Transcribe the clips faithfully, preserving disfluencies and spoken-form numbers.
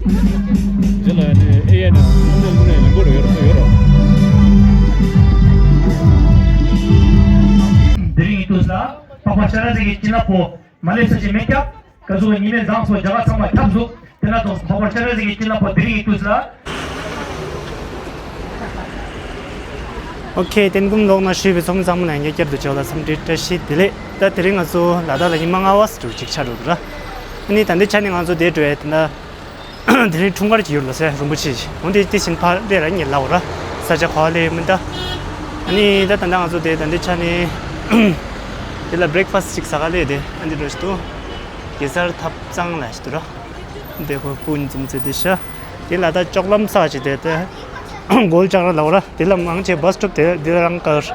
དེ་ལ་ནི་ཨེ་ཡ་ནི་དངོས་གནས་དངོས་གནས་རིང་པོ་རེད་ཡོད་རེད་ཡོད་རེད། དེ་རིང་གི་དུས་ལ་འཕགས་པ་སྤྱན་རས་གཟིགས་ཀྱི་བྱིན་རླབས་པོ་མ་སླེབས་ས་ཞིག་མེད་ཀྱང་། ཀ་ཟུག་ཉི་མའི་མཛངས་སུ་རྒྱ་གར་ཚང་མ་ཁྱབ་འདུག་དེ་ན་དང་འཕགས་པ་སྤྱན་རས་གཟིགས་ཀྱི་བྱིན་རླབས་པོ་དེ་རིང་གི་དུས་ལ། ཨོ་ཁེ། རྟེན་སྒོམ་ལོག་ན་ཞུས་པའི་ཚོགས་མི་ཚང་མ་ལ་ཡང་བསྐྱར་དུ་མཇལ་བ་འཚམས་འདྲི་བཀྲ་ཤིས་བདེ་ལེགས། ད་དེ་རིང་ང་ཚོ་ལ་དྭགས་ལ་ཉི་མ་ལྔ་པ་ཙམ་ཅིག་ཆགས་འགྲོ་འདུག་ར། ཨ་ནི་ད་ལྟའི་ཆ་ནས་ང་ཚོ་འདིར་འགྲོ་ཡས་དེ་འདྲ། དེ་རིང་འཁྲུངས་སྐར་གྱི་ཡུལ་ལ་ཟེར་རིན་པོ་ཆེ་ཞིག་འོན་ཏེ་དེ་བཞིན་ཕར་སླེབས་ར་ཉེ་ལ་འོ་ར། ས་ཆ་ག་བ་སླེབས་ཡོད་མིན་ད། ཨ་ནི་ད་ད་ལྟ་ང་ཚོ་དེ་ད་ལྟའི་ཆ་ནས་དེ་ལ་བྷི་རེག་ཕ་སི་ཅིག་ཟ་ག་སླེབས་དེ་ཨ་འདི་འགྲོ་ཞིག་འདུག་གེ་སར་ཐབ་ཚང་ལ་ཞིག་འདུག་ར། དེ་ཁོ་སྤུན་འཛོམས་ཚེ་དེ་ཤ། དེ་ལ་ད་ཅོག་ལམ་ས་ཞིག་དེ་དེ་གོལ་ལྕགས་ར་ལ་འོ་ར། དེ་ལ་མང་ཆེ་བྷ་སི་སི་ཊོབ་དེ་དེ་ལ་རང་དཀར།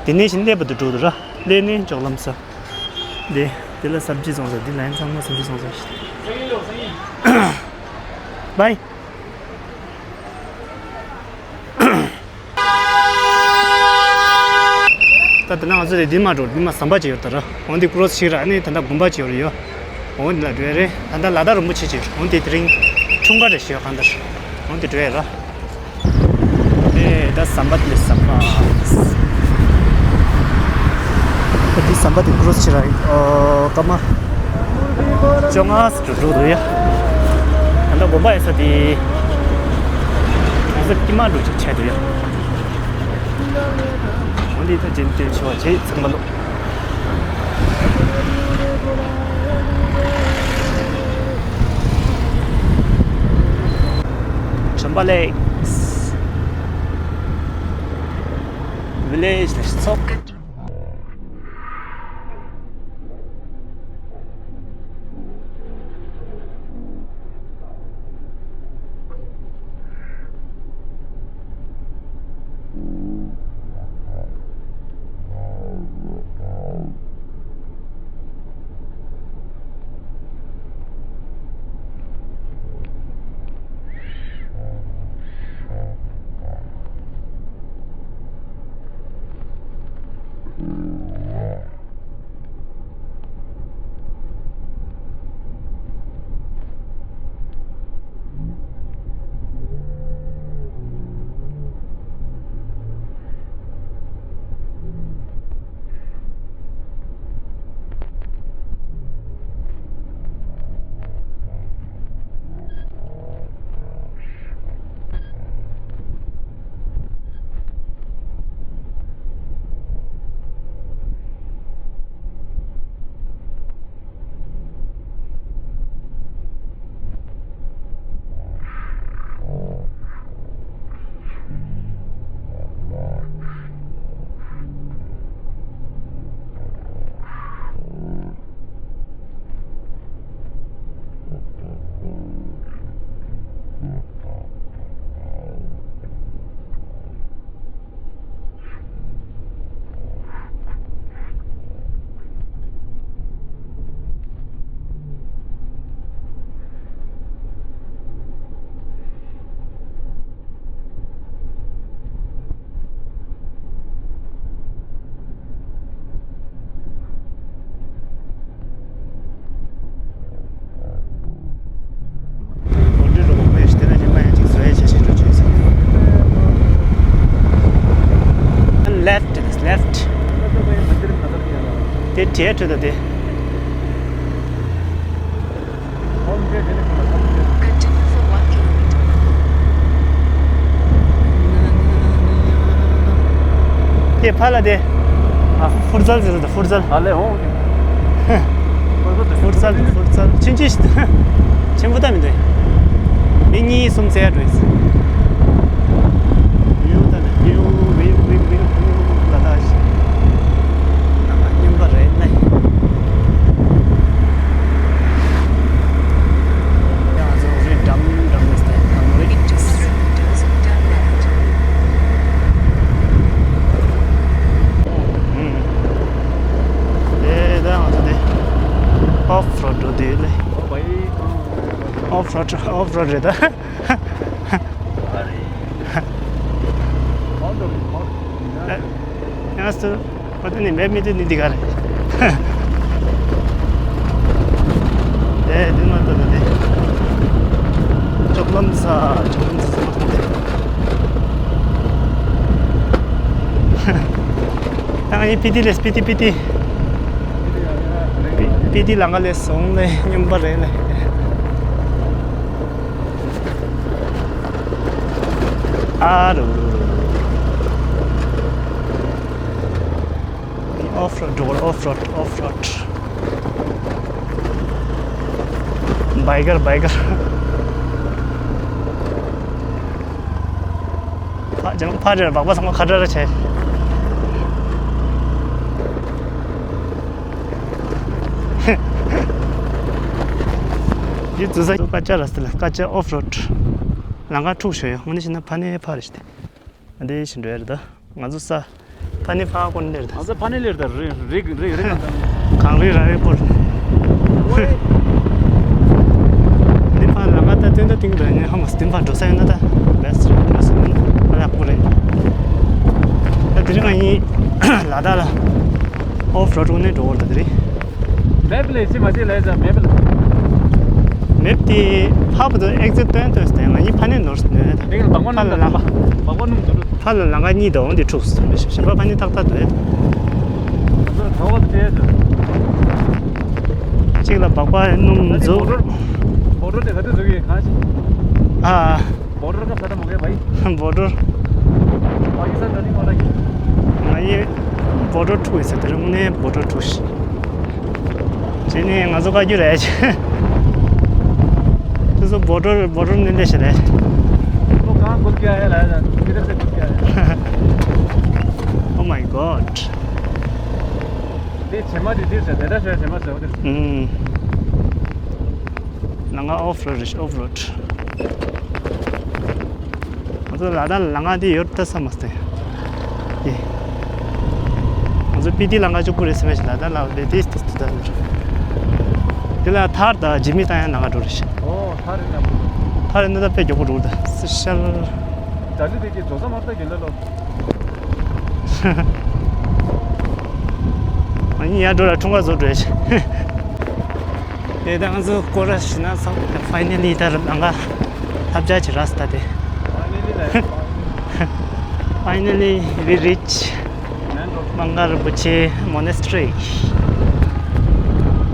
དེ་ནས་བཞིན་སླེབས་པ་དུ་འགྲོ་འདུག་ར། སླེབས་ནས་ཅོག་ལམ་ས། དེ། དེ་ལ་སབ་ཇི་བཙོང་ས། དེ་ལ་ཡང་ཚང་མ་སབ་ཇི་བཙོང་ས་ཞིག་བཱའི། ད་དེ་ན་ང་ཚོ་དེ་འདི་མ་འགྲོ། འདི་མ་ཟམ་པ་ཅིག་ཡོད་ད་ར། འོན་ཏེ་ཀུ་རོ་སི་ཞིག་ར། ཨ་ནི་ད་ལྟ་དགོན་པ་ཅིག་ཡོད་རེད་ཡོ། འོན་ཏེ་ལ་འགྲོ་ཡ་རེད། ད་ལྟ་ལ་དྭགས་རིན་པོ་ཆེ་ཅིག་འོན་ཏེ་དེ་རིང་འཁྲུངས་སྐར་རེད་ཞུ་ཡ་གང་ལྟར། འོན་ཏེ་འགྲོ་ཡ་ར། ཨེ་ད་ཟམ་པ་དེ་ཟམ་པ། ད་འདི་ཟམ་པ་དེ་ཀུ་རོ་སི་ཕྱིར་ར་ཡིན། ཨོ་སྐར་མ་བཅོ་ལྔ་ཙམ་འགྲོ་འགྲོ་འདུག་ཡ། ད་ལྟ་དགོན་པ་ཡོད་ས་དེ་ང་ཚོ་དཀྱིལ་མ་འགྲོ་ཅིག་ཆགས་འདུག་ཡ། འོན་ཏེ་ད་རྗེས་འདེད་ཆེ་བ་བྱེད་ཚང་མ་ལོ། Champa Lakes Village. Let's talk. Left, left. དེ་བྲེལ་འགྲོ་ད་དེ། དེ་ཕ་ལ་དེ། ཨ། ཧྥུར་ཛལ་ཟེར་ད། ཧྥུར་ཛལ། ཨ་ལེ་ཧོ། ཧྥུར་ཛལ། ཧྥུར་ཛལ། ཆུང་ཆུང་ཞིག་ཆེན་པོ་ད་མི་འདུག་མི་གཉིས་གསུམ་བཙལ་འགྲོ་ཡིན། ཡུ་ད་ནི་ཡུ་ཝིའུ་ཝིའུ་ཝིའུ་ཝིའུ་ལ་ད་ཞིག་ནང་ལ་སྨྱོན་པ་རེད་ན། ཡང་ང་ཚོ་རི་འགྲམ་འགྲམ་ནས་དེ་ནང་རི། ཨུམ། དེ་ད་ང་ཚོ་དེ་ཨོཕ་རོཌ་འགྲོ་དུས་ལེ། ཨོཕ་རོཌ། ཨོཕ་རོཌ་རེད་ད། ཡང་སུ་ཁོ་ད་ནི་མེད་མི་དེ་ནི་འདི་ག་རེད། དེ་འདི་མ་ཏོ་ད་དེ་ཅོག་ ས་ཆུང་ཆུང་ཙི་ཙི་མཐོང་སྟེ། ད་ངས་སྤི་ཏི་ལས་སྤི་ཏི་སྤི་ཏི། སྤི་ཏི་ལམ་ཁ་ལས་སོང་ནས་སྙོམས་པ་རེད་ལས། ཨ་རུ་རུ་རུ། Off road འགྲོ། Off road, off road. Biker, biker. ཕ་ཅང་ཕ་རེར་སྦག་སྦག་ཚང་མ་ཁ་བྲལ་བྱས། འདི་འཛུལ་ས་སྐད་ཆ་ར་སི་ལ་སྐད་ཆ། Off road. ལམ་ཁ་འཁྲུག་ཤོས་ཡོད། དངོས་གནས་བཤད་ན་ཕ་ནས་ཕ་རེད་ཤི་སྟེ། འདི་བཞིན་འགྲོ་ཡ་རེད་ད། ང་ཚོ་ས་ཕ་ནི་ཕ་ཀོན་ལེར་ད། ང་ཚོ་ཕ་ནི་ལེར་ད། རི་རི་རི་རི་གང་ད། གངས་རི་ར་བའི་སྐོར། འདི་ཕ་ལ་ང་ད་ཏན་ད་ཏིང་ད་ནི་ཧ་མ་སྟིམ་ཕ་འགྲོ་ས་ཡོད་ན་ད་བེ་སི་རེད། འགྲོ་ས་ཡོད་ན་ཨ་ལ་ཀོ་རེད། ད་དེ་རིང་ང་ཡིན་ལ་དྭགས་ལ་ཨོ་ཕ་རོ་ཌི་ནས་འགྲོ་བར་ད་དེ་རིང་། མེབ་ལས་ཅི་མ་ཅི་ལས་ཙམ་མེབ་ལ། མེབ་དེ་ཕ་བུ་དུ་ཨེག་ཛིཊ་སྟོན་སྟོན་སྟེ་ང་གཉིས་ཕ་ནས་ནོར་ནོར་ད། འདི་ག་ལ་བག་མ་ཕ་ལ་ནུམ་ལ་ལ་བག་མ་ནུམ་དུ་ཕ་ལ་ལ་ང་གཉིས་དང་འདི་འཁྲུགས་སོང་། གཞན་པ་ཕ་ནས་ཏག་ཏག་འདུག་ད། ད་བག་དེ་ད། གཅིག་ལ་བག་པ་ནུམ་ད་འདི་འཛུགས། བོ་ཊར་བོ་ཊར་དེ་ག་དུས་འཛུགས་ཡོད་གང་ཞིག་ཨ། བོ་ཊར་ག་ས་ད་མོ་གེ་བའི། བོ་ཊར། པ་ཀི་སི་ཐན་ད་ནི་མོ་ལ་ཡིན། ང་ཡི་བོ་ཊར་འཁྲུགས་ཡིན་ཟེར་དེ་རིང་ནས་བོ་ཊར་འཁྲུགས་ཤིག་ཅི་ནས་ང་ཚོ་བཀའ་བརྒྱུད་རེད། ཁྱོད་ཚོ་བོ་ཊར་བོ་ཊར་ནས་ལས་ཤེས་རེད། वो कहाँ घुस गया है राजा? किधर से घुस गया है? Oh my god. འདི་བྱེ་མ་འདི་འདི་ཟེར་དེ་འདྲ་ཟེར་བྱེ་མ་ཟེར་བ་དེ། ཨུམ། ལམ་ཁ་ཨོ་ཕ་རོ་ཌི་རེད། ཨོ་ཕ་རོ་ཌི། ང་ཚོ་ལ་དྭགས་ལ་ལམ་ཁ་འདི་ཡོད་ད་བསམ་མ་སྟེ། ཡེ། ང་ཚོ་སྤི་ཏི་ལམ་ཁ་གཅིག་པུ་རེད་བསམ་མེད་ཤག་ལ་དྭགས་ལ་བས་དེ་དེ་དེ་ད་རེད། དེ་ལ་ཐར་དང་ཇི་མི་ཏང་ཡང་ལམ་ཁ་འགྲོ་རེད་ཤག་ཨོ་ཐར་རེད་ན། ཐར་རེད་ན་ད་དཔེ་མགྱོགས་པོ་འགྲོ་ད་སི་ཤལ། ད་ལི་དེ་གི་འགྲོ་ས་མར་ད་གི་ལ་ལོ། ཨ་ནི་ཡར་འགྲོ་ལ་འཁྲུངས་སྐར་བཟོ་འགྲོ་ཡ་ཤག་དེ་ད་ང་ཚོ་སྐོར་ར་ཞུ་ན་ཚང་ཕའི་ནལ་ལི་ད་ར་ལམ་ཁ་ཐབས་ཆག་ཅིག་རག་སོང་ད་དེ། Finally, we reach Mangkar Rinpoche Monastery.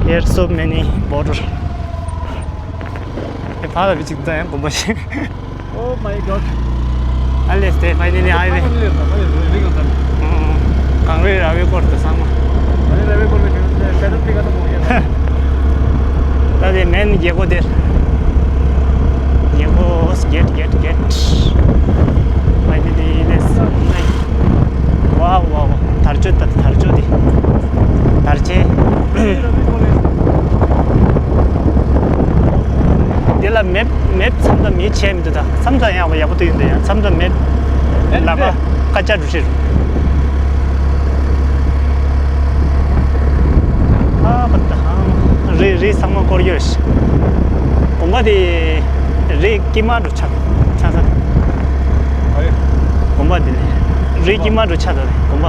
Here so many border. དེ་ཕ་ལ་བི་ཅིག་ད་ཡང་དགོན་པ་ཞིག Oh my god. Unless they finally highway. གངས་རི་ར་བའི་སྐོར་དུ་ཚང་མ། ད་དེ་མེན་རྒྱལ་སྒོ་དེར། རྒྱལ་སྒོ་གེ་ཊི་གེ་ཊི་གེ་ཊི། Finally, let's go. Wow, wow, wow. དར་ལྕོག་དར་ལྕོག་དེ། དར་ཆེན། འདི་ལ་མེབ་མེབ་མཚམས་དང་མི་ཆེ་མི་འདུག་ད་མཚམས་དང་ཡག་པོ་ཡག་པོ་དུ་ཡིན་འདུག་ཡང་མཚམས་དང་མེབ་ལ་ཀ་ཀ་ཅ་འགྲུ་ཤེས་རུ། ཨ་པ་ད་ཧང་རི་རི་ཚང་མ་སྐོར་ཡོད་ཤི། དགོན་པ་དེ་རི་དཀྱིལ་མ་འགྲོ་ཆགས་ཆགས་ས། དགོན་པ་དེ་ནས་རི་དཀྱིལ་མ་འགྲོ་ཆགས་ད་དགོན་པ།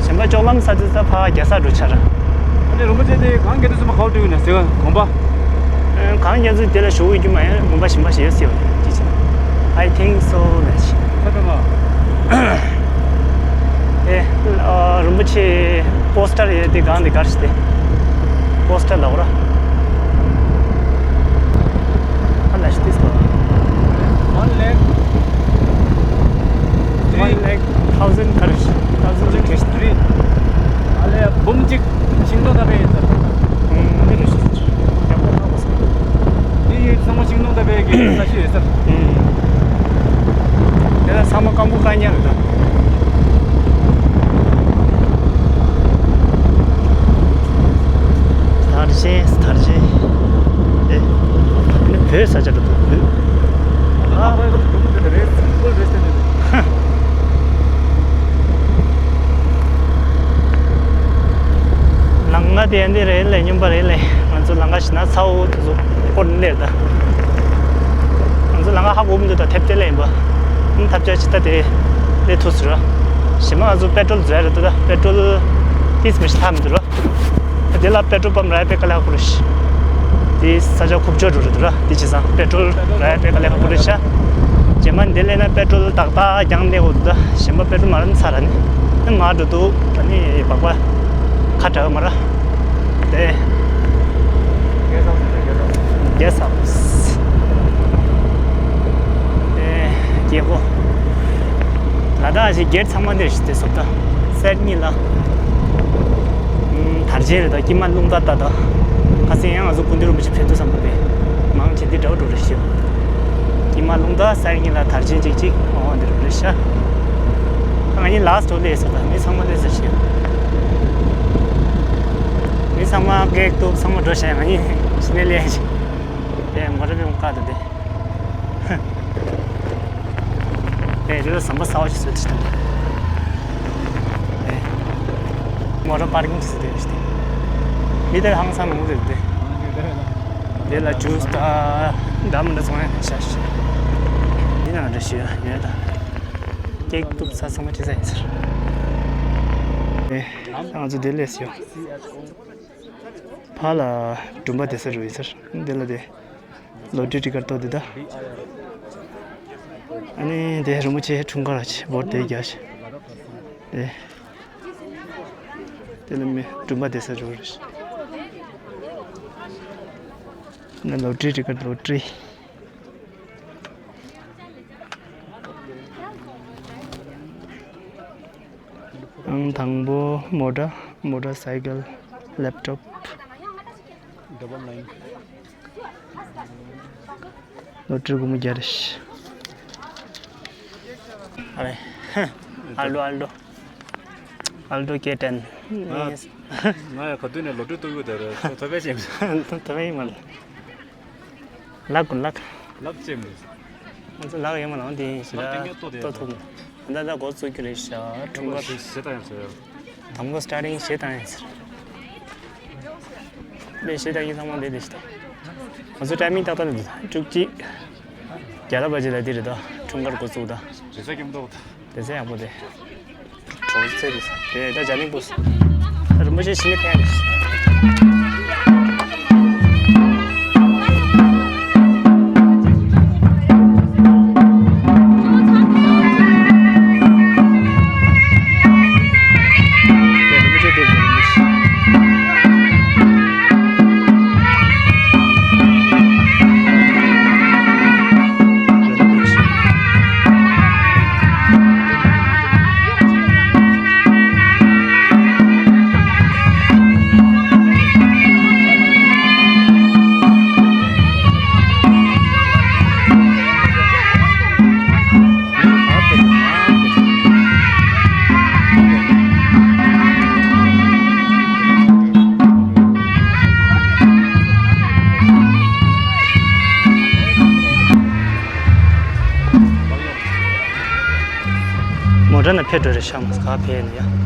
གཞན་པ་ལྕོག་ལམ་ས་ཚི་ས་ཕ་རྒྱ་ས་འགྲོ་ཆགས་ར། ཨ་ནི་རིན་པོ་ཆེ་དེ་གང་ག་དུས་སུ་མ་ཁའོ་ཏུ་ཡོད་ན་ཟེར་ག་དགོན་པ། གང་རྒྱ་མཚོའི་དེ་ལ་ཞུ་འོས་རྒྱུ་མ་ཡིན་དགོན་པ་གཞན་པ་ཞིག་ཡོད་ཟེར་བ་ཅི་ཆེ། I think so ལ་ཞིག་ས་པེ་མ། ཨེ། རིན་པོ་ཆེ་པོ་སི་ཊར་ཡོད་དེ་གང་དེ་གར་ཞིག་དེ། པོ་སི་ཊར་ལ་འོ་ར། ཨ་ལ་ཞིག་དེ་སོ། One lakh. One lakh thousand གར་ཞིག་thousand གར་ཞིག་ཨ་ལས་འབུམ་གཅིག་ཤིང་སྡོང་ད་པས་ཡིན་ས། ཨུམ། དེ་རེད་ཤག་ཡག་པོ་ཧ་གོ་སོང་། འདི་ཡི་ཚང་མ་ཤིང་སྡོང་ད་པས་ཀྱི་ས་ཞིག་ཡོད་ས། ཨུམ། དེ་ལ་ཚང་མ་སྐམ་པོ་དཀའ་ཉག་རེད་ད། དར་ཆེན་དར་ཆེན། ཨེ། ནི་བོད་ས་ཆ་རེད་འདུག་བོད། ཨ། ལམ་ཁ་དེ་འདི་རེད་ལས་སྙོམས་པ་རེད་ལས། ང་ཚོ་ལམ་ཁ་ཞིག་ན་ཚ་བོ་དེ་ཚོ་སྐོར་ནས་ལས་ད། ང་ཚོ་ལམ་ཁ་ཧ་གོ་མི་འདུག་ད་ཐེབས་ཐེབས་ལས་ཡིན་པ། ཨང་ཐབས་ཆག་ཅི་ལྟ་དེ་ལས་ཐུག་ཟེར་ར། གཞན་མ་ང་ཚོ་པེ་ཊྲོལ་འཛོལ་རེད་འདུག་ད་པེ་ཊྲོལ་ཏིས་མི་ཤི་ཐབས་མི་འདུག་ར། དེ་ལ་པེ་ཊྲོལ་པམ་ར་པེ་ཀ་ལ་ཧ་གོ་རེད་ཤི། དེ་ས་ཆ་ཁུག་ཀྱོག་འགྲོ་རེད་འདུག་ར། དེ་བྱས་ཙང་པེ་ཏྲོལ་ར་དཔེ་དཀའ་ལས་ཁག་པོ་རེད་ཤག་རྗེས་མ་འདི་སླེབས་ན་པེ་ཏྲོལ་ཏག་ཏག་རྒྱག་སླེབས་དགོས་འདུག་གཞན་པ་པེ་ཏྲོལ་མ་རག་ན་ཚར་ར་ནི། ཨ་ནི་མར་འགྲོ་འདུག་ཨ་ནི་སྦག་སྦག་ཁ་གྲག་མ་ར། དེ། གེ་སི་ཧའུ་སི། དེ་རྒྱལ་པོ། ལ་དྭགས་ཀྱི་གེ་ཊི་ཚང་མ་འདིར་ཞིག་དེ་སོབ་ད། གསེར་གཉིས་ལ། ཨུམ། དར་ཆེན་རེད་ད། དཀྱིལ་མ་རླུང་རྟ་ད་ད། ཁ་སང་ཡང་ང་ཚོ་སྐུ་མདུན་རིན་པོ་ཆེ་ཕེབས་དུས་ཙམ་པ་དེ། མང་ཆེ་འདི་འདྲ་བོ་འགྲོ་རེད་ཤག་དཀྱིལ་མ་རླུང་རྟ་གསེར་གཉིས་ལ་དར་ཆེན་གཅིག་གཅིག་ཨོ་འདི་རུ་རེད་ཤག་ང་གཉིས་ལ་སི་ཊི་སླེབས་སོང་ད། མི་ཚང་མ་སླེབས་ཚར་ཤག་མི་ཚང་མ་སྐད་སྟོབས་ཚང་མ་འགྲོ་ཤག་ང་གཉིས་གཞི་ནས་སླེབས་ཤག་དེ་མོ་ཊ་པའི་ཀ་ད་དེ། ཨེ། དེ་ལ་ཟམ་པ་གསར་པ་ཞིག་བཟོས་ཏེ་ཞིག་དང་། ཨེ། མོ་ཊ་པར་ཀིང་ཞིག་བཟོས་ཏེ་ཞིག་དང་། མི་དེ་ཧང་སང་མང་པོ་རེད་དེ། དེ་ལ་ཇུས་དང་འདྲ་མི་འདྲ་ཚང་མ་བཞག་ཞིག་འདི་ནང་འདྲ་ཞིག་ཡོད་དང་། ཀེག་གཏུབ་ས་ཚང་མ་བྲིས་ས་ཡིན་ཟེར། ཨེ། ང་ཚོ་དེ་ལས་ཡོང་། ཕར་ལ་སྦྲུམ་པ་བསྡད་ས་རུ་ཡིན་ཟེར། དེ་ལ་དེ། ལོ་ཊི་རི་ཊི་ཀཊ་ཏོ་དེ་ད། ཨ་ནི་དེ་རིན་པོ་ཆེ་འཁྲུངས་སྐར་ལ་ཆེ་བོར་དེ་རྒྱག་ཤག་དེ། དེ་ལ་མི་སྦྲུམ་པ་བསྡད་ས་རུ་རེད། ན་ལོ་ཊི་རི་ཊི་ཀཊ། ལོ་ཊི་རི། ཨང་དང་པོ་མོ་ཊ། མོ་ཊར་སའི་ཀལ། ལེབ་ཊོབ། ལོ་ཊི་རི་སྒོར་མོ་བརྒྱ་རེད། ཨ་རེ། ཨལ་ཊོ། ཨལ་ཊོ། ཨལ་ཊོ་ཀེ་ཊེན། ང་ཡང་ག་དུས་ནས་ལོ་ཊི་རི་གཏུབ་ཡོད་དེ་རེད། ཐོབ་པའི་ཆེད། ཐོབ་པའི་མ་རེད། ལག་ཀུན་ལག་ལག་ཅེམ་རེད། ང་ཚོ་ལག་ཡོད་མ་ལང་དེ་ཞེ་ལག་དྲག་ཏོ་ཐུབ་ནས། ད་ལྟ་འགོ་བཙུགས་རྒྱུ་རེད་ཤག་འཁྲུངས་སྐར་ཞེ་དྲག་ཡང་ཟེར། དང་པོ་སི་ཊར་ཊིང་ཞེ་དྲག་ཡང་ཟེར། ལས་ཞེ་དྲག་ཡིན་ཚང་མ་ལས་དེ་ཞེ་དྲག་ང་ཚོ་ཊའི་མིང་ཏག་ཏག་ལ་འདུག་བཅུ་གཅིག་བརྒྱ་ལ་བ་ཅི་ལ་དེ་རེད་ད། འཁྲུངས་སྐར་འགོ་བཙུགས་ད། རེས་གཟའ་སྐྱིད་མོ་ད། དེ་ཚེ་ཡག་པོ་དེ། གྲོགས་ཚེ་རེད། དེ་ད་ཇ་ལིང་པོ། རིན་པོ་ཆེ་ཞི་ནི་ཕན་རེད། མོ་ཊ་ནང་ཕེབས་འགྲོ་རེད་ཤག་མ་ག་ཕེབས་ནས་ཡ།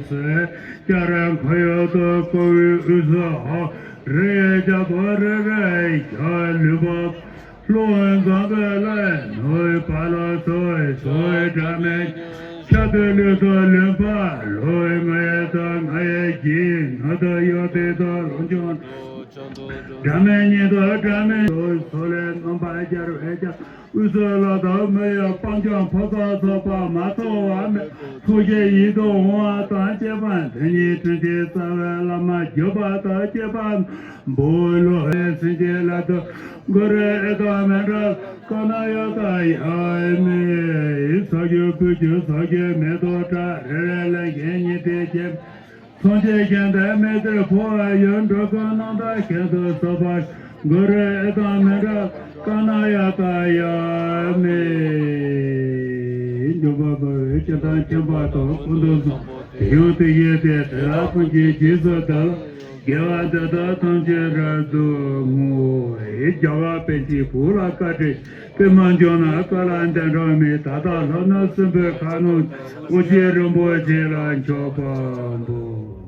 སྐྱ་རེངས་ཁ་ཡོག་ཏུ་ཀོ་བའི་དབུས་སུ་ཧོ། རེ་རྒྱ་བོ་རེ་རེ་རྒྱ་ལུས་པ། ལྷོ་འཛམ་བུ་གླིང་ནོར་བུ་ལ་སོགས་སོགས་སྒྲ་མེད། ཁྱབ་པའི་ལུས་དང་ལུས་པ་ལྷོའི་ང་ཡི་དང་ང་ཡི་གྱི་ནོར་དང་ཡོད་དེ་དང་རང་བྱུང་སྒྲ་མེད་ཉིད་དང་སྒྲ་མེད་སོགས་ལས་རྣམ་པར་སྦྱར་བའི་ཀྱང་། དབུས་སུ་ལ་དྭགས་མི་ཡི་སྤང་ལྗོངས་ཕོ་སར་ཚོགས་པ་མ་ཚོགས་པ་མེད། ཐུགས་རྗེ་ཡིད་དུ་འོང་བ་དང་བཅས་པ་དེ་ཉིད་དྲིན་ཅན་རྩ་བའི་བླ་མ་བརྒྱུད་པ་དང་བཅས་པ་བུ་ལོ་ཧེ་སེམས་ཅན་ལ་དུ་གུ་རུ་ཨེ་ཏོ་མེ་འདྲ་ཀ་ན་ཡ་ཏ་ཡ་མེ་ས་རྒྱུ་བུ་རྒྱུ་ས་རྒྱུ་མེ་ཏོག་བཀྲ་རེ་རེ་ལ་གཞན་ཉིད་དེ་སྐྱེ། མཚོན་བྱེད་གཞན་དག་མེད་དེར་འཕོ་བ་ཡོད། འགྲོ་ཀུན་རྣམ་དག་ཁྱད་དུ་གསོད་པ། གུ་རུ་ཨེ་ཏོ་མེ་འདྲ་ཀ་ན་ཡ་ཏ་ཡ་མེ། འཇུག་པ་འབད་བའི་སྤྱིར་བཏང་མཁྱེན་པ་དང་ཀུན་ཏུ་བཟང་། དེ་ཡང་དེ་བཞིན་ཏེ་དེ་དག་ཕུན་སུམ་ཚོགས་པ་དག་དགེ་བ་འདི་དག་ཐམས་ཅད་རབ་ཏུ་བསྔོ། རྒྱལ་བ་པཎ་ཆེན་བོད་ལ་བཀའ་དྲིན། པདྨ་འབྱུང་གནས་བཀའ་ལ་གདན་དྲངས་མི་ད་ལྟ་ལྷོ་ནུབ་སྲིན་པོའི་ཁ་ནང་ཨོ་རྒྱན་རིན་པོ་ཆེ་ལ་མཆོད་པ་འབུལ།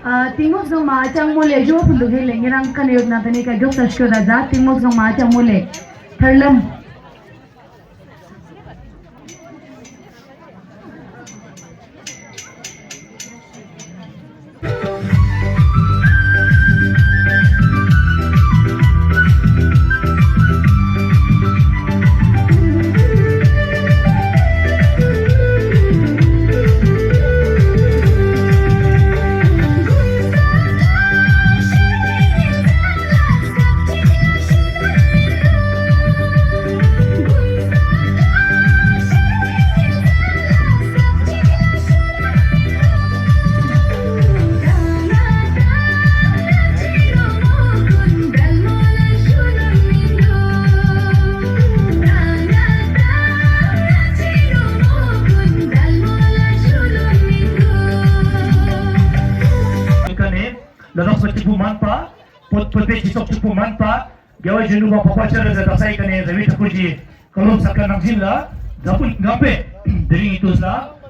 ཨ། གཏིང་མོ་བཟང་མ་ལྕགས་མོ་ལས་ཇོ་ཕུ་འདུག་གི་ལས་ཉེ་རང་ཀ་ནས་ཡོད་ན་ད་ནི་ཀ་མགྱོགས་ས་ཤོད་ད་ཛ། གཏིང་མོ་བཟང་མ་ལྕགས་མོ་ལས་ཐར་ལམ། ལ་དྭགས་པ་གཅིག་པུ་མིན་པ། བོད་བོད་པའི་སྤྱི་ཚོགས་གཅིག་པུ་མིན་པ། རྒྱལ་བ་ཡིད་བཞིན་ནོར་བུ་འཕགས་པ་སྤྱན་རས་གཟིགས་དག་ས་ཡི་ག་ནས་ར་བའི་ཕྲུ་གུ་གི་བཀའ་སློབ་ས་ཁ་ནང་བཞིན་ལ་འཛམ་བུ་གླིང་པའི་དེ་རིང་ཡིན་དུས་ལ་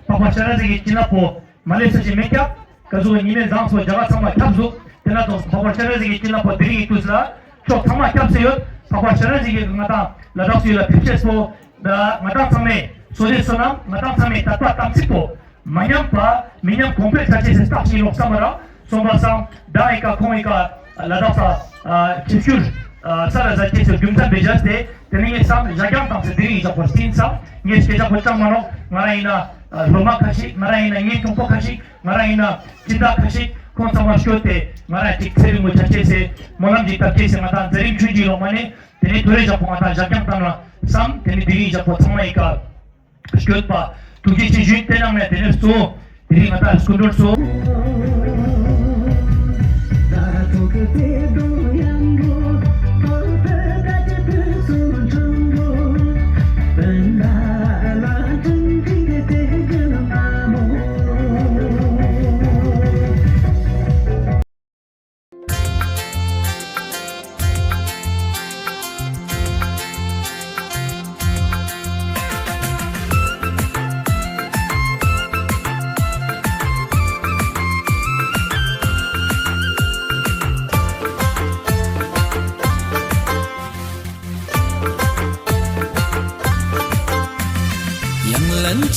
འཕགས་པ་སྤྱན་རས་གཟིགས་ཀྱི་བྱིན་རླབས་པོ་མ་སླེབས་ས་ཞིག་མེད་ཀྱང་། ཀ་ཟུག་ཉི་མའི་མཛངས་སུ་རྒྱ་གར་ཚང་མ་ཁྱབ་ཟུག་དེ་ན་དང་འཕགས་པ་སྤྱན་རས་གཟིགས་ཀྱི་བྱིན་རླབས་པོ་དེ་རིང་ཡིན་དུས་ལ་ཕྱོགས་ཚང་མ་ཁྱབ་སེ་ཡོད། འཕགས་པ་སྤྱན་རས་གཟིགས་ཀྱི་ང་དང་ལ་དྭགས་སུ་ཡོད་ལ་ཕེབས་ཤེས་སོ། ད་ང་དང་ཚང་མས་བསོད་བདེ་བསོད་ནམས། ང་དང་ཚང་མས་དད་པ་དམ་ཚིག་པོ་མ་ཉམས་པ་མི་ཉམས་གོང་འཕེལ་ཚར་ཆེད་སེ་རྟགས་ཤིག་ལོག་བསམ་པ་ར་སོང་པ་སང་། ད་ཨི་ཀ་ཁོང་ཨི་ཀ་ལ་དྭགས་ས་ཆིབས་བསྒྱུར་ས་ལ་ཟ་ཆེད་སེ་རྒྱུ་མཚན་བེད་བཞག་སྟེ་དེ་ནས་ངས་བསམ་བཞག་རྐྱང་བཏང་སེ་དེ་རིང་ཡིན་བཞག་པར་བརྩིན་བསམ། ངས་སྐད་ཆ་པོ་ཅང་མ་ནོག་ང་རང་ཡིན་ན་སློབ་མ་ཁ་ཤས། ང་རང་ཡིན་ན་གཉེན་སྐྱོང་པོ་ཁ་ཤས། ང་རང་ཡིན་ན་སྦྱིན་བདག་ཁ་ཤས། ཁོང་ཚང་མ་སྐྱོད་དེ་ང་རང་ཅིག་ཚེ་རིང་མོ་ཆ་ཆེད་སེ་སྨོན་ལམ་ཅིག་བཏབ་ཆེད་སེ་ང་དང་མཛད་རིམ་ཆུང་ཆུང་ལོག་མ་ནས། དེ་ནས་ཐོ་རེ་བཞག་པོ་ང་དང་བཞག་རྐྱང་བཏང་ན་བསམ། དེ་ནས་དེ་རིང་བཞག་པོ་ཚང་མ་ཡི་ཀ་སྐྱོད་པ་ཐུགས་རྗེ་ཆེ་ཞུ། དེ་ནང་ནས་དེ་ནས་གཙོ་བོ་དེ་རིང་ང་དང་སྐུ་མགྲོན་གཙོ་བོ།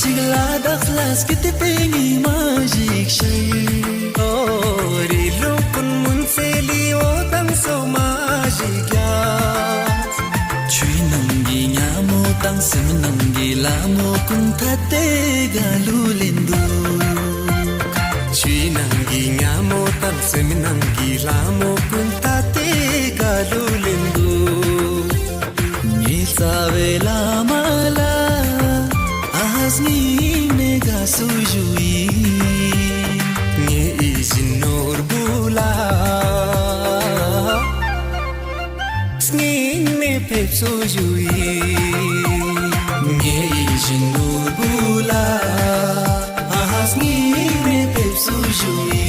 གཅིག་ལ་དྭགས་ལ་སྐྱིད་པའི་ཉི་མ་ཞིག་ཤར། ཨོ་རི་ལུང་ཀུན་མུན་སེལ་ལི་འོ་དང་སོ་མ་ཞིག་རྒྱག་ཆུའི་ནང་གི་ཉ་མོ་དང་སེམས་ནང་གི་ལ་མོ་ཀུན་ཐ་དེ་ག་ལུ་ལེན་འདུག་ཆུའི་ནང་གི་ཉ་མོ་དང་སེམས་ནང་གི་ལ་མོ་ཀུན་ཐ་དེ་ག་ལུ་ལེན་འདུག་ངའི་རྩ་བའི་བླ་མ་ལ་ཨ་སྙིང་ནས་དགའ་བསུ་ཞུ་ཡིན། ངའི་ཡིད་བཞིན་ནོར་བུ་ལ་སྙིང་ནས་ཕེབས་བསུ་ཞུ་ཡིན། ངའི་ཡིད་བཞིན་ནོར་བུ་ལ་ཨ་སྙིང་ནས་ཕེབས་བསུ་ཞུ་ཡིན།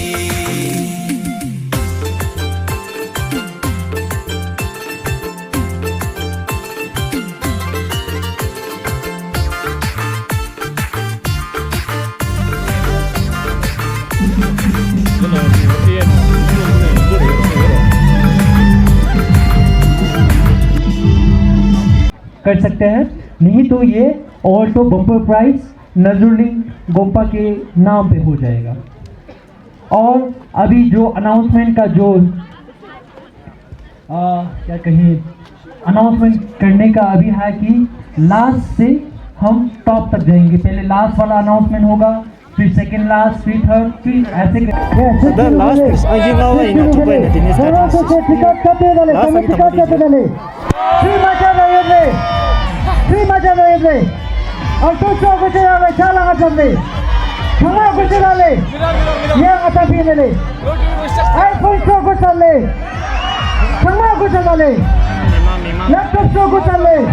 कर सकते हैं, नहीं तो ये और तो bumper prize नजरुलिंग गोम्पा के नाम पे हो जाएगा। और अभी जो अनाउंसमेंट का जो आ, क्या कहें, अनाउंसमेंट करने का अभी है कि लास्ट से हम टॉप तक जाएंगे। पहले लास्ट वाला अनाउंसमेंट होगा, फिर सेकंड लास्ट, फिर थर्ड, फिर ऐसे कर- ད་ལ་སི་ཨ་ཡིན་ལ་ལ་ཡིན་ན་ཐུག་པ་ཡིན་ན་དེ་ནས་ད་ལ་སི་ལ་སི་ཨ་ཡིན་ལ་ལ་ཡིན་ན་ཐུག་པ་ཡིན་ན་དེ་ནས། ཚུལ་མ་བྱ་ན་ཡོད་རེད། ཚུལ་མ་བྱ་ན་ཡོད་རེད། ཨ་ཏོ་ཅོག་གོ་ཅེ་ཡ་ལ་ཆ་ལ་ང་ཚང་ནས། ཚང་མ་གོ་ཅེ་ལ་ལས། ཡ་ང་ཚང་ཕི་ནས་ལས། ཨའི་ཕོན་ཅོག་གོ་ཅེ་ལ་ལས། ཚང་མ་གོ་ཅེ་ལ་ལས། ལེབ་ཊོབ་ཅོག་གོ་ཅེ་ལ་ལས།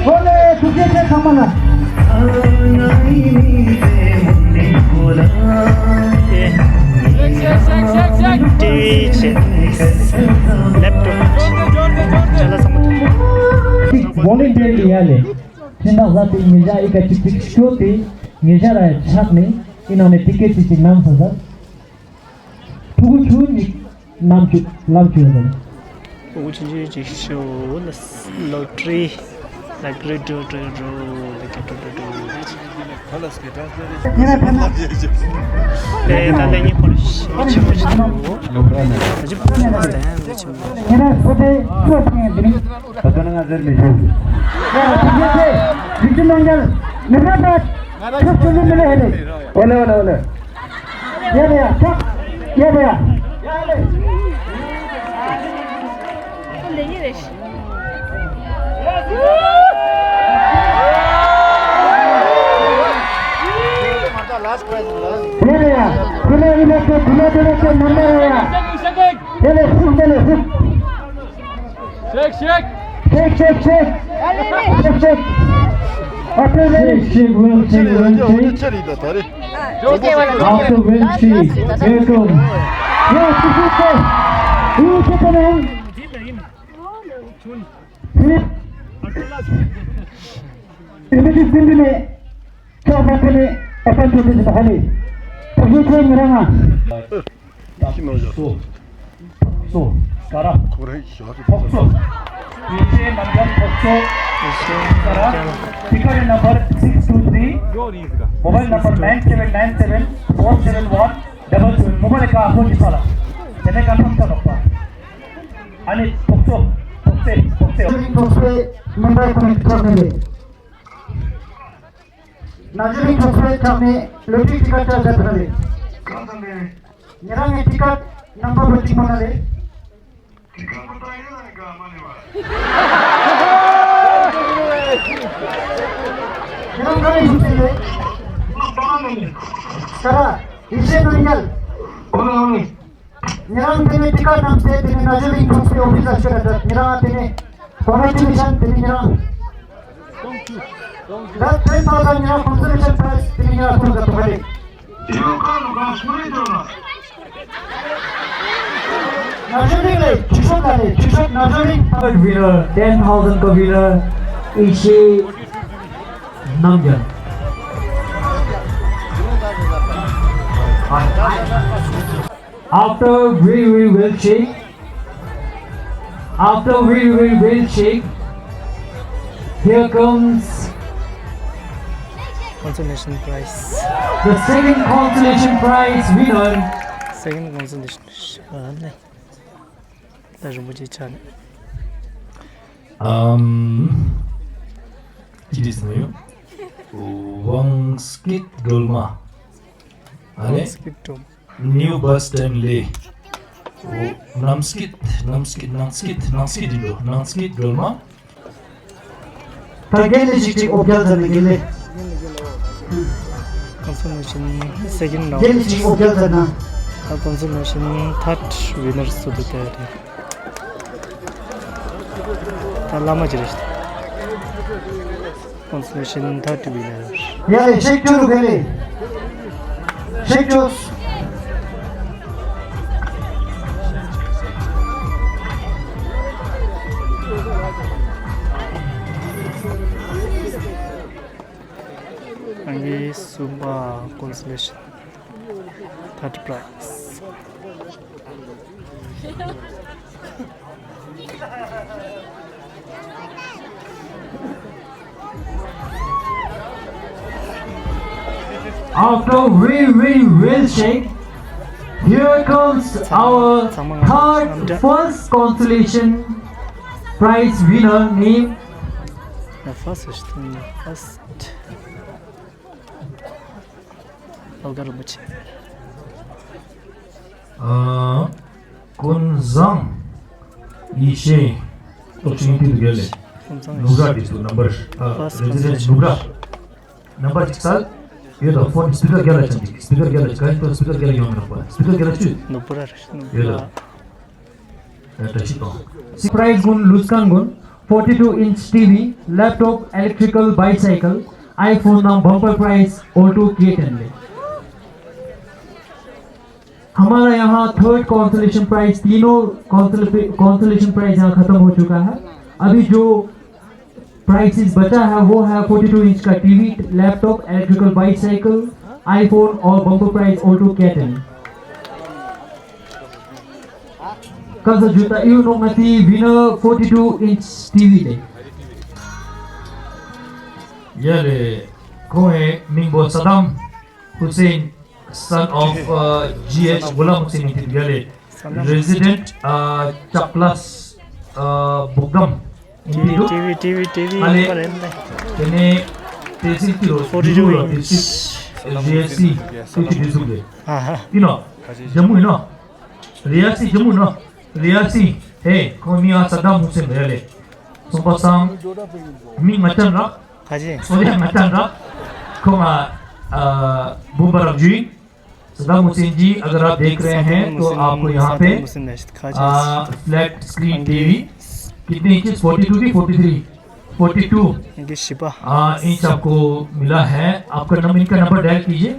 ཨོ་ལེ་ཐུགས་རྗེ་ཆེ་ཚང་མ་ལ། ཊི་ཝི་བྱས། ལེབ་ཊོབ་བྱས། ཅ་ལག་ཚང་མ་ཐོབ། ཝོ་ལན་ཊི་ཡར་ལ་ཡ་ལས། ཕྱི་ནང་ཟ་དེ་ཉེ་ཞག་ཨི་ཀ་ཅིག་ཅིག་ཤོད་དེ་ཉེ་ཞག་ར་ཆག་ནས་ཨི་ནང་ནས་ཊི་ཀེ་ཊི་ཅིག་ཅིག་གནང་ས་ས། ཕྲུ་གུ་ཆུང་ནི་ནམ་ཆུ་ལམ་ཆུ་ཡོད་དམ། ཕྲུ་གུ་ཆུང་ཆུང་ཅིག་ཤོད་ལ་ལོ་ཊི་རི་ལ་ཀྲི་ཀྲུ་ཀྲུ་ཀྲུ་ལ་ཀྲུ་ཀྲུ་ཀྲུ། ཁ་ལ་སྐད་གྲགས་ཀྱི་རེད། ཨེ་ད་ལྟ་ཉིད་ཁོ་ལ་ཆེན་པོ་ཆེན་པོ་ཆེན་པོ། ད་ཅི་ཕོ་ཆེན་པོ་ད་ཡང་ཆེན་པོ། ཁྱེད་རང་ཚོ་དེ་ཚོ་ཕན་ཡིན་དེ་རིང་། ད་ལྟ་ང་ཟེར་མི་ཤེས། ཡ་ཐུགས་རྗེ་ཆེ། རིག་འཛིན་རྣམ་རྒྱལ་མི་ཕ་ད་ཁྱོད་ཚོ་ལུས་མི་ལས་ཧེ་རེད། ཨོ་ལེ་ཨོ་ལེ་ཨོ་ལེ། ཡ་ལེ་ཡ་ཐག་ཡ་ལེ་ཡ། ཡ་ལེ། ཡ་ལེ་ཡ། ཁོ་ལེ་ཡི་ལེ་ཁོ་ཁོ་ལེ་ཡི་ལེ་ཁོ་མ་མ་ཡ་ཡ། ཡ་ལེ་ཧུག་ཡ་ལེ་ཧུག Shake, shake. Shake, shake, shake. Shake, shake. After shake, shake, well, shake, well, shake. After well, shake. Here comes. Yes, this is it. Who is it, man? Philip. Philip is in the name. ཁྱོད་མ་ཕེ་ནས་ཨེ་ཕན་ཐོགས་ཏེ་ཟིན་པ་ཧ་ལས། ཕོག་སོ་ཁྱོད་ཉེ་རང་ང་། ཕོག་སོ། ཕོག་སོ། ག་ར། ཕོག་སོ། ཡེ་ཤེས་རྣམ་རྒྱལ་ཕོག་སོ། ག་ར། ཐིག་ཁ་རི་ནམ་བར་six two three། མོ་བྷའིལ་ནམ་བར nine seven nine seven four seven one double seven། མོ་བྷའིལ་ཀ་ཧོ་ཅི་ཕ་ལ། དེ་ནས་ཀ་ཕམ་ཚ་ལོག་པ། ཨ་ནི་ཕོག་སོ། ཕོག་སེ། ཕོག་སེ། ཕོག་སེ། མུམ་བྷའི་ཁོ་ནི་ཁྲོ་མི་ལེ། ན་ཇུ་ལིང་ཁྲོ་སེ་ཁྲབ་ནས་ལོ་ཏྲི་ཊི་ཀ་ཊ་ཟ་ཐུབ་ལེ། ཉེ་རང་ངའི་ཊི་ཀ་ཊ་ནམ་བར་བོ་ཏི་མོ་ན་ལེ། ཉེ་རང་ག་རེ་ཞུ་ཟེར་ལེ། ས་ར་ཡེ་ཤེས་ནང་ཡལ། ཉེ་རང་དེ་ནས་ཊི་ཀ་ཊ་བསྣམས་ཏེ་དེ་ནས་ན་ཇུ་ལིང་ཁྲོ་སེ་ཨོ་ཕི་སར་ཤོད་ད། ཉེ་རང་དེ་ནས་གོང་མའི་ཊི་མི་ཤན་དེ་ནས་ཉེ་རང་། That's ten thousand ཉེ་རང་consolation prize དེ་ནས་ཉེ་རང་ཐོབ་ད་ཐོབ་པ་རེད། ན་ཇུ་ལིང་ལས་ཆུ་ཤོག་ད་ལས་ཆུ་ཤོག་ན་ཇུ་ལིང་། Winner, ten thousand का winner ईशे नमजन। After very, very well shake, after very, very well shake, here comes Consolation prize. The second consolation prize winner. Second consolation. ཨ་ནི། ད་རིན་པོ་ཆེ་ཆགས་ནས། ཨམ། ཅི་དེ་སྨོས་ཡོད། དབང་སྐྱིད་སྒྲོལ་མ། ཨ་ནི། དབང་སྐྱིད་སྒྲོལ་མ། New Bus Stand ལས། ཨོ། ནམ་སྐྱིད། ནམ་སྐྱིད། ནང་སྐྱིད། ནང་སྐྱིད་ཡིན་འགྲོ། ནང་སྐྱིད་སྒྲོལ་མ། ད་རྒན་ལགས་ཅིག་ཅིག་ཨོ་བརྒྱལ་མཛད་ནས་རྒན་ལགས། Consolation second round. རྒན་ལགས་ཅིག་ཨོ་བརྒྱལ་མཛད་ན། ད་consolation third winner སུ་འདུག་དེ་རེད། ད་བླ་མ་ཅི་རེད། Consolation third winner. ཡ་ལེ་ཤེག་ཅོ་རུ་ག་ལེ། ཤེག་ཅོ། ཨང་གི་གསུམ་པ་consolation third prize. After very, very well shake, here comes our third first consolation prize winner name. The first, first. ཨ། ཀུན་བཟང་ཡེ་ཤེས། ཏོག་ཅིག་དེ་འདུག་ཡ་ལེ། ནུབ་ར་དེ་ཚོ་ནམ་བར། ཨ། རེ་ཛི་ཌེན་ཊི་ནུབ་ར། ནམ་བར་གཅིག་སལ། ཡོད་དོ། ཕོན་སྤི་ཀར་རྒྱ་ལ་ཆ་འདུག་སྤི་ཀར་རྒྱ་ལ་ག་ཡིན་དོ། སྤི་ཀར་རྒྱ་ལ་ཡོང་མི་རོགས་པ། སྤི་ཀར་རྒྱ་ལ་ཆུ། ནུབ་ར་རེད། ཡོད་དོ། བཀྲ་ཤིས་གཏོང་། སི་པ་རའི་ཛི་ཀུན་ལུས་ཁན་ཀུན། forty-two inch T V, laptop, electrical bicycle, iPhone ནང་bumper prize Alto K ten ལེ། हमारा यहाँ third consolation prize, तीनों कंसोले-, consolation prize यहाँ खत्म हो चुका है। अभी जो प्राइजेस बचा है वो है forty-two इंच का TV, laptop, electrical bicycle, iPhone और bumper prize Alto K ten. Ka sa juta iu no ngati winner forty-two inch T V de. Ya le, ko e mingbo Saddam Hussein, son of, uh, G H Ghulam Hussein ni ya le. Resident, uh, Chaplas, uh, Bugam. T V, T V, T V, T V, kale. Tene, Tehsil Tiro, forty-two Duro, inch. District, G S C, Suchi District. Aha. You know, Jammu, you know. Riyasi, Jammu, no. Riyasi, hey, ko mi a Saddam Hussein, really. So, pasang, mi ngatan ra. Kaji. So, ya ngatan ra. Ko ma, uh, Bumbarak Jui. Saddam Hussain ji, अगर आप देख रहे हैं तो आपको यहाँ पे, आ, फ्लैट स्क्रीन टीवी कितने इंचेस, forty-two की forty-three? Forty-two। आ, इंच आपको मिला है। आपका नंबर, इनका नंबर डायल कीजिए।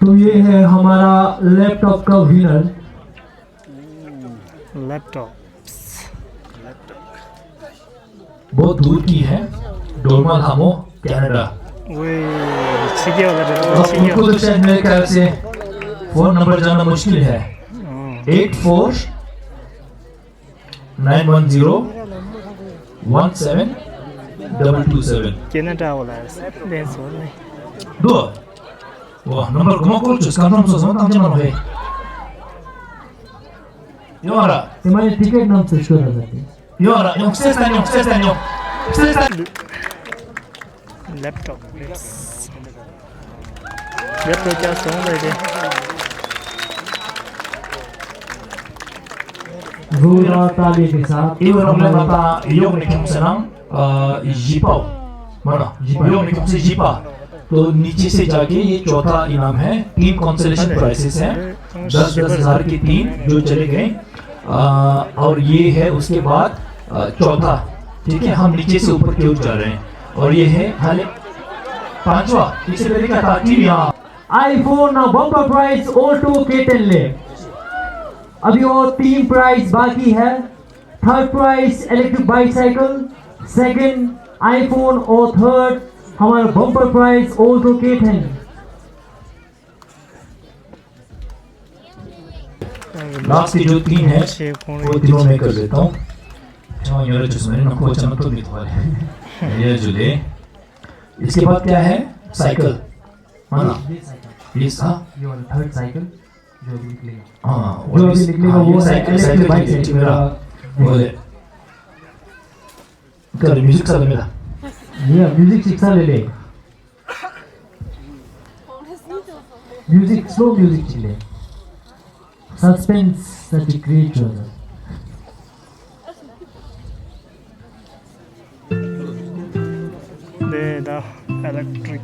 तो ये है हमारा लैपटॉप का विनर। लैपटॉप। बहुत दूर की है, डोलमा लामो, कनाडा। वही, ठीक है, अगर अब ठीक है। उनको तो शायद मेरे ख्याल से फोन नंबर जानना मुश्किल है। हाँ। Eight four nine one zero one seven double two seven। Canada वाला है, लेंस वाला नहीं। दो। वाह, नंबर घुमा कॉल चुस, कंफर्म सो, सो, तंग जमा है। यो आ रहा। तुम्हारे टिकट नाम से शो रहा था। Yo, ara, yo, session, yo, session, yo. Session. Laptop. Laptop क्या सॉन्ग है ये? जोरदार ताली के साथ। Iwa ramle mata, yo, ne kyung senang, uh, jipa. Mana, jipa. Yo, ne kyung se jipa. तो नीचे से जाके ये चौथा इनाम है, तीन कंसोलेशन प्राइजेस हैं, दस दस हजार के तीन जो चले गए। आ, और ये है उसके बाद, आ, चौथा, ठीक है, हम नीचे से ऊपर की ओर जा रहे हैं। और ये है हाले पांचवा, इससे पहले क्या था? टीवी, हाँ। आईफोन ना bumper prize Alto K ten ले। अभी और तीन प्राइज बाकी है। Third prize electric bicycle, second iPhone और थर्ड हमारा bumper prize Alto K ten. Last के जो तीन है, वो तीनों मैं कर देता हूँ। ཁྱེད་རང་ཉོ་ར་བཅུག་སོང་། ཨ་ནི་ནང་ཁོ་ཅང་ཐོབ་མི་ཐུབ་པ་རེད། ཡ་ཇུ་ལེ། इसके बाद क्या है? साइकिल। है ना? ये साइकिल। ये सा- ये वाला थर्ड साइकिल जो अभी निकलेगा। हाँ, जो अभी निकलेगा, हाँ, वो ये साइकिल, इलेक्ट्रिक साइकिल बाइक है। ठीक है, मेरा। वो ले। कर म्यूजिक सा ले मेरा। ये म्यूजिक ठीक सा ले ले। म्यूजिक, स्लो म्यूजिक ले। सस्पेंस सा क्रिएट हो जाए। The electric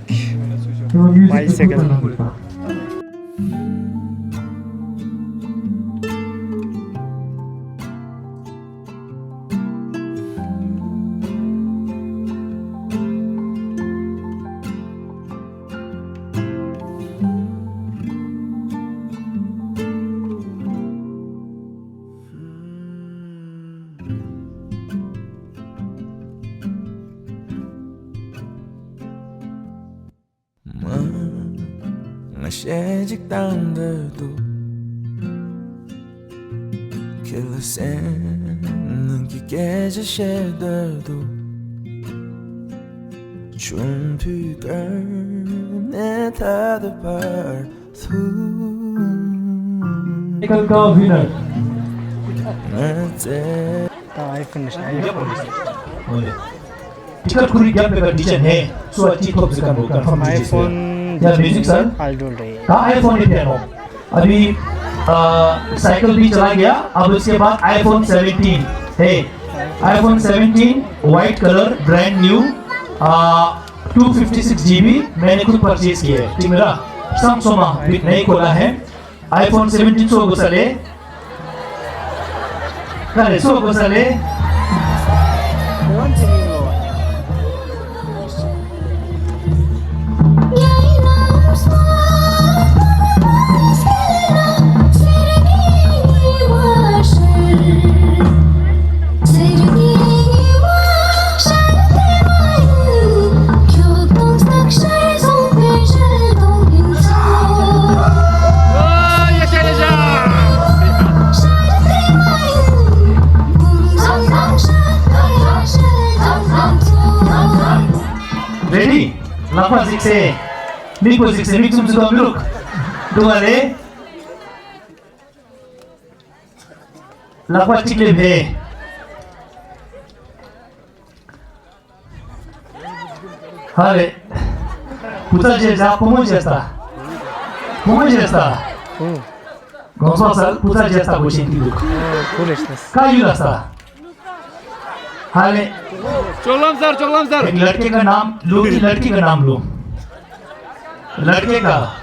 bicycle. མ། ང་གཞས་གཅིག་བཏང་འདོད་འདུག་ཁྱེད་ལ་སེམས་ནང་གི་སྐད་ཆ་བཤད་འདོད་འདུག་ཆུང་དུས་སྐབས་ནས་ད་ལྟ་བར། Technical winner. ད་ཨའི་ཕོན་ནས་ཨའི་ཕོན། ཨོ་ལེ། ཊི་ཀེཊ་ཁོ་རང་རྒྱབ་པའི་ཀ་ཌི་ཇེ་ནས་སུ་ཨ་ཅི་ཐོབ་ཟེར་ག་འགྲོ་ག་ཁམ་ཨའི་ཇི་ཕོན། ཡ་མིའུ་ཟིག་སར། ཨལ་ཌོ་རེད། ད་ཨའི་ཕོན་ནས་ཕེབས་ནོ། ཨ་བི། ཨ། cycle भी चला गया। अब उसके बाद iPhone सेवनटीन है। iPhone seventeen, white colour, brand new. Ah, two fifty six GB मैंने खुद परचेज किया है। ठीक मेरा। सैमसंग में भी नहीं खोला है। आईफोन सेवनटीन सौ को चले। करे सौ को चले। རེ་ཌི། ལག་པ་གཟིགས་སེ། མིག་པོ་གཟིགས་སེ། མིག་བཙུམ་བཙུམ་དང་མི་རུག་འདུག་ག་ལེ། ལག་པ་གཅིག་ལེབ་ཧེ། ཧ་ལེ། བུ་ཚ་བྱས་ས་བུ་མོ་བྱས་ས། བུ་མོ་བྱས་ས། གོང་ས་སར་བུ་ཚ་བྱས་ས་གོ་ཤེས་ཀྱི་འདུག་ཁོ་རེ་ཤ་ས། ཀ་ཡུ་ལ་ས། ཧ་ལེ། चोकलाम सर, चोकलाम सर। एक लड़के का नाम लो, कि लड़की का नाम लो। लड़के का।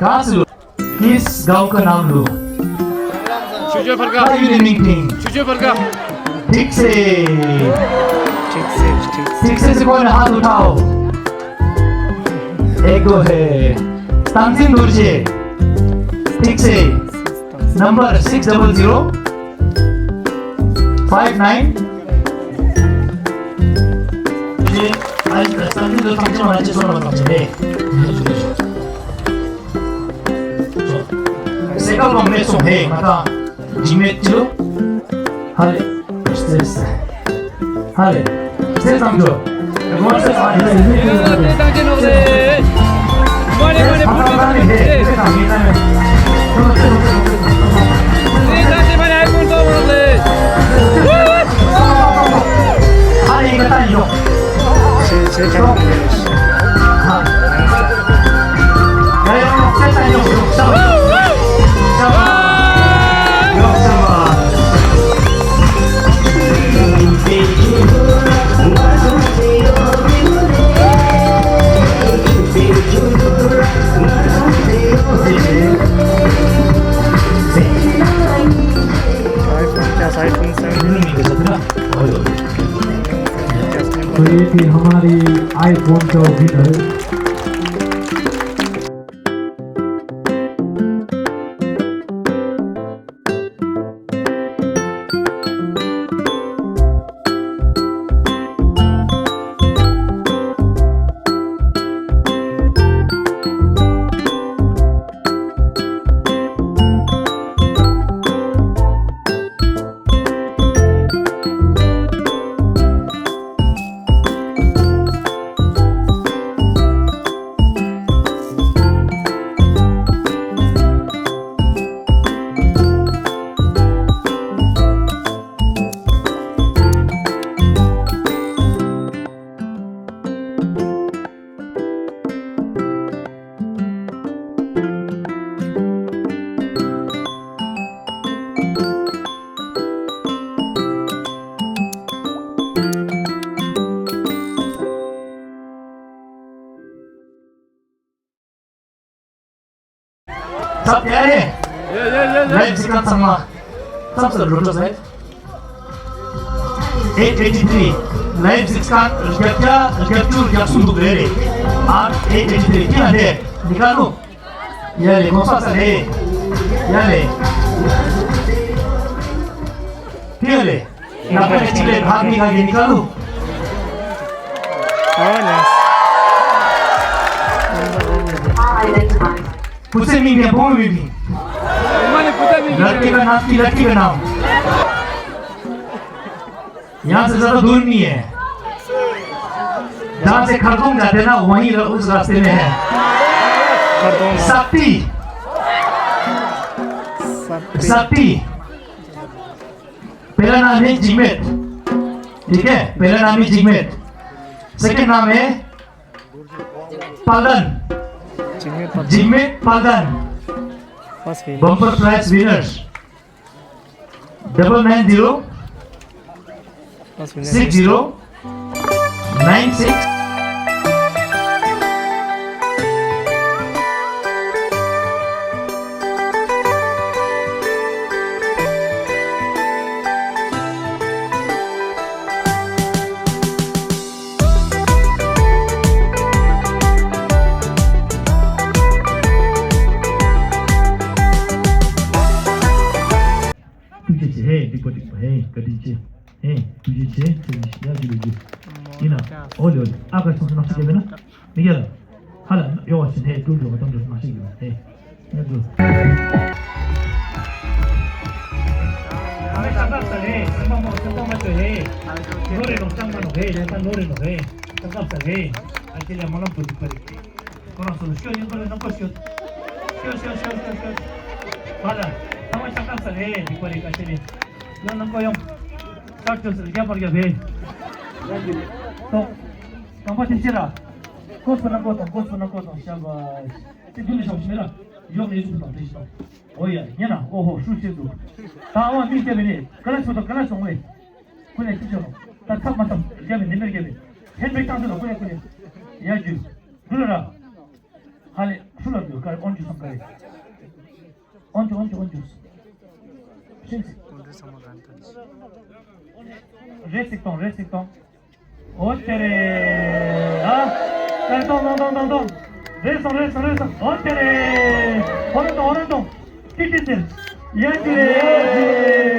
कहाँ से लो? किस गांव का नाम लो? छुचे फरका। Are you naming thing? छुचे फरका। ठीक से। ठीक से, ठीक से। ठीक से, से कौन हाथ उठाओ? एक दो है। तंजीम दुर्जे। ठीक से। Number six double zero five nine. ये आज तंजीम दुर्जे फंक्शन होना चाहिए, सोना फंक्शन है। སེ་ཀ་ལོང་མེད་སོང་ཧེ་ང་ད་ཇི་མེད་ཅི་ལོ། ཧ་ལེ། སེ་ཧ་ལེ། སེ་ཙམ་འགྲོ། དེ་དང་ཅི་ནོག་ལེ། མ་ནེ་མ་ནེ་བུ་ཏི་དང་ཅི་ནོག་ལེ། དེ་དང་ཅི་མ་ནེ་ཨའི་ཕོན་ཏོ་ནོག་ལེ། ཧ་ལེ་ཡིན་ག་ད་ཡོང་། iPhone क्या iPhone सेवन। तो ये थी हमारी आईफोन का विनर। ཚབ་ཡ་རེད། ལའེབ་གཟིགས་མཁན་ཚང་མ། ཚབ་ཚབ་རོ་ཏོ་ཟེར། eight eighty three. ལའེབ་གཟིགས་མཁན་བརྒྱད་བརྒྱ་བརྒྱད་ཅུ་བརྒྱད་གསུམ་འདུག་རེད་རེད། ཨ་eight eighty three ཀི་ལ་རེད། ནི་ཀ་ལུ། ཡ་ལེ་གོང་ས་ས་ལེ། ཡ་ལེ། ཡ་ལེ། ང་པའི་ཅི་ལེ་ཧ་མི་ག་གི་ནི་ཀ་ལུ། ཨོ་ལེ། བུ་ཚེ་མིང་ནས་བུ་མོ་མིང་མིང་། ལ་ཏི་ཀ་ནམ་ཏི་ལ་ཏི་ཀ་ནམ། यहाँ से ज्यादा दूर नहीं है। जहाँ से खरगोन जाते ना, वहीं र-, उस रास्ते में है। खरगोन। शक्ति। शक्ति। शक्ति। पहला नाम है जिगमेट। ठीक है, पहला नाम है जिगमेट। सेकंड नाम है Paldan. Jigmet Paldan. Jigmet Paldan. First winner. Bumper prize winners. Double nine zero six zero nine six। ཐུགས་རྗེ་ཆེ། ཧེ། འགྲིག་པ་འགྲིག་པ། ཧེ། བཀའ་དྲིན་ཆེ། ཧེ། ཐུགས་རྗེ་ཆེ། ཐུགས་རྗེ་ཆེ། ཡ་ཇུ་ལེ་ཇུ། ཡིན་ན། ཨོ་ལེ་ཨོ་ལེ། ཨ་ཁ་སོང་སོང་ནག་ཅིག་རྒྱབ་ཡོད་ན། མི་རྒྱབ་ལ། ཧ་ལ་ཡོ་བ་ཞིག་ཧེ། ཀྲུང་ཀྲུང་གཏམ་འདྲ་ནག་ཅིག་ཡོད་ན་ཧེ། ཡ་ཇུ། ཨ་མའི་ལྕགས་ཁབ་ཟ་ཧེ། སེམས་པ་མོ་སེམས་པ་མ་ཆོད་ཧེ། ནོར་རེ་ནོར་ལྕགས་མ་ནོར་ཧེ། ལས་ད་ནོར་རེ་ནོར་ཧེ། ལྕགས་ཁབ་ཟ་ཧེ། ཨ་ཅེ་ལས་མ་ལམ་དུ་འདུག་པ་རེད། ཁོ་རང་ཚོ་ལ་ཤོད། ཡིན་པ་རེད། ནང་པ་ཤོད། ཤོད་ཤོད་ཤོད་ཤོད་ཤོད། བ་ལ། ཚང་མ་ཤ་སྟག་ས་རེད། འགྲིག་པ་རེད། ཁ་ཤས་རེད། ཡང་ནང་པ་ཡོང་། ཤར་ཕྱོགས་སུ་རྒྱབ་པར་རྒྱབ་རེད། ཏོ། རྐང་པ་ཐེབས་ཤེས་ར། ཀོ་སུ་ན་ཀོ་དང་། ཀོ་སུ་ན་ཀོ་དང་། ཤ་བ། ཅི་དུ་ནི་ཤོག་ཤི་མེ་ར། ཡོག་ནི་ཡུ་ཚུ་དང་ཐེ་ཤི་དང་། ཨོ་ཡ། ཉེ་ན། ཨོ་ཧོ། ཧྲུ་ཤེས་འདུག་ད་ཨ་མ་མིག་བལྟས་པས་ནི། ཀ་ལ་ཆུ་དང་། ཀ་ལ་ཆུ་ངོས། ཀུ་ནས་ཅི་ཆོ་ནོ། ད་ཚབ་མ་ཚབ་རྒྱབ་ནི་ནི་མེར་རྒྱབ་ནི། ཧེན་བེག་བཏང་ཚུལ་ལ་ཀུ་ནས་ཀུ་ནས། ཡ་རྒྱུ། འགྲུལ་ལ་ར། ཧ་ལེ། ཧྲུ་ལ་འགྲོ། ཀ་ཨོན་ཇུ་སམ་ཀ་རེ། ཨོན་ཇུ་ཨོན་ཇུ་ཨོན་ཇུ། ཤིན་ཙི། རེ་ཚིག་གཏོང་། རེ་ཚིག་གཏོང་། ཨོ་ཏེ་རེ། ཨ། ཀ་གཏོང་གཏོང་གཏོང་གཏོང་། རེ་སོང་རེ་སོང་རེ་སོང་། ཨོ་ཏེ་རེ། ཨོ་རེ་གཏོང་ཨོ་རེ་གཏོང་། ཏི་ཏི་ཟེར། ཡ་ཅི་རེ། ཡ་ཅི་རེ།